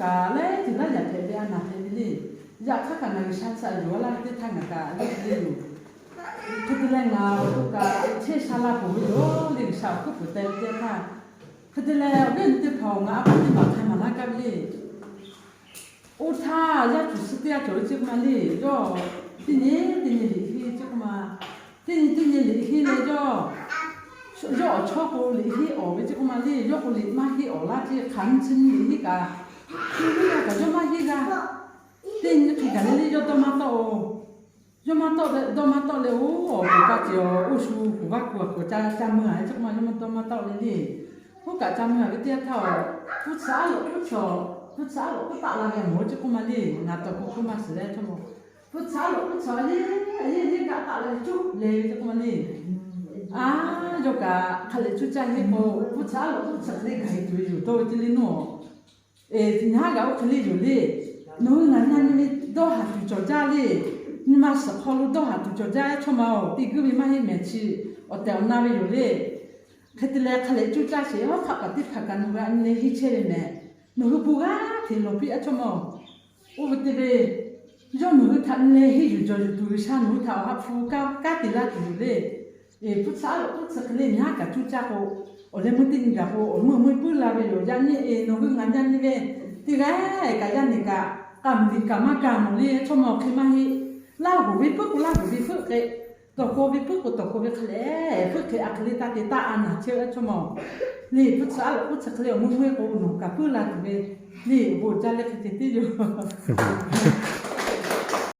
kaꞈ leh tuˬ laˇ yaꞈ hpehꞈ ve a naˬ hpehꞈ ve le. Yaꞈ hk'aˇ kaꞈ ngaˬ G'uiˬsha tsuhꞈ yuˬ a laˇ ve teˇ htaˇ ngaˬ kaꞈ le le yoˬ. Hk'e te leh ngaˬ kaꞈ chehˇ sha la peuˬ ve yoˬ le. G'uiˬsha awˬ hkuiˉ peuˬ teh ve teˇ htaˇ, hk'e te leh awˬ viˉ awˬ nyi teˇ hpaˍ-oˬ, ngaˬ a pa teˇ maˬ hk'ai maˍ laˇ gaˇ ve le. Oˇ htaˇ yaˇ tuˬ suh teˇ g'aˇ cawˬ ve ceˇ k'oˆ ma le, yawˇ teˇ nyi teˇ nyi liꞈ henˇ ceˇ k'oˆ ma. Teˇ nyi teˇ nyi liꞈ henˇ leh yawˇ, yawˇ awˬ chawˇ k'o liꞈ henˇ awˍ ve ceˇ k'oˆ ma le. Yawˇ k'o liꞈ maˇ henˇ awˍ laˇ ceˇ, hk'aˬ nyi chi nyi liꞈ henˇ kaꞈ, teˇ nyi kaꞈ yawˇ maˇ henˇ g'a. Teˇ nyi hk'e gaˬ le le yawˇ dawˇ maˇ tawˆ-oˬ. Yawˇ maˇ tawˆ leh, dawˇ maˇ tawˆ leh, oˇ awˬ pon kaꞈ ceˬ awˬ oˇ shu kuˬ vaˇ kuˬ awˬ k'oˍ ca ca meuˇ-a ceˇ k'oˆ ma, yawˇ maˇ dawˇ maˇ tawˆ leh le. Oˇ kaꞈ ca meuˇ-a ve teˇ yanˇ htaˇ-oˬ, hpu tsuhꞈ aˉ loꞈ hpu tsuhꞈ, hpu tsuhꞈ aˉ loꞈ hpu taˆ la ve mawˬ ceˇ k'oˆ ma le. Ngaˬ tawˍ k'o k'oˆ maˇ shiˍ leh chaw ma, hpu tsuhꞈ aˉ loꞈ hpu tsuhꞈ le, a yehˇ yehˇ kaꞈ taˆ la ve cuˉ leh ve ceˇ k'oˆ ma le. A, yawˇ kaꞈ hk'a lehꞈ cuˇ caˇ henˇ k'o, hpu tsuhꞈ aˉ loꞈ hpu tsuhꞈ hk'e le gaˬ e tuˬ ve yoˬ dawˇ ve ceˇ le naˇ-oˬ. Eˬ, nyi haˉ g'aꞈ oˇ hk'e le yoˬ le. Nawˬ hui ngaˬ na nyi ve dawˇ haˍ tuˬ cawˬ jaˇ le. Nyi ma suhˍ hk'aw lo dawˇ haˍ tuˬ cawˬ jaˇ chaw ma-oˬ, teˇ guˇ ve maˇ heˆ mehˍ chi awˬ tehˬ awˬ na ve yoˬ le. Hk'e te leh hk'a lehꞈ cuˇ caˇ sheˍ, hawˉ hk'aˆ paˍ teˇ hpaˍ kaꞈ nawˬ hui a nyi leh henˇ chehˇ ve mehˍ. Nawˬ hui bon g'aˇ hteꞈ lawˬ piˇ a chaw ma-oˬ. Oˇ ve te ve, yawˇ nawˬ hui htaꞈ nyi leh henˇ yuˬ jawˬ yuˬ tuˬ G'uiˬsha nawˬ hui htaꞈ awˬ ha hpu kanˉ te laˇ tuˬ yoˬ le. Eˬ, hpu tsuhꞈ aˉ loꞈ hpu tsuhꞈ hk'e le nyi haˉ kaꞈ cuˇ caˇ k'o, awˬ leh meuˇ teˇ nyi gaˬ k'o awˬ meuˇ meuˇ puiˉ la ve yoˬ. Yaꞈ nyi eˬ nawˬ hui ngaˬ na nyi ve teˇ g'aˇ kaꞈ yaˇ nehˬ kaꞈ k'a muiˬ liꞈ kaꞈ maˇ gaˬ mawˬ le chaw ma-oˬ hk'e maˇ heˆ. Laˇ hoˍ ve puiˉ k'o laˇ hoˍ ve puiˉ hk'e, tawˍ k'o ve puiˉ k'o tawˍ k'o ve hk'a lehꞈ puiˉ hk'e a hk'e le taˇ te taˇ a naˬ chehˇ ve chaw ma-oˬ. Le hpu tsuhꞈ aˉ loꞈ hpu tsuhꞈ hk'e le awˬ meuˇ meuˇ k'o nawˬ kaꞈ puiˉ la tuˬ ve le, awˬ bon jaˇ leh hk'e te tiˉ yoˬ.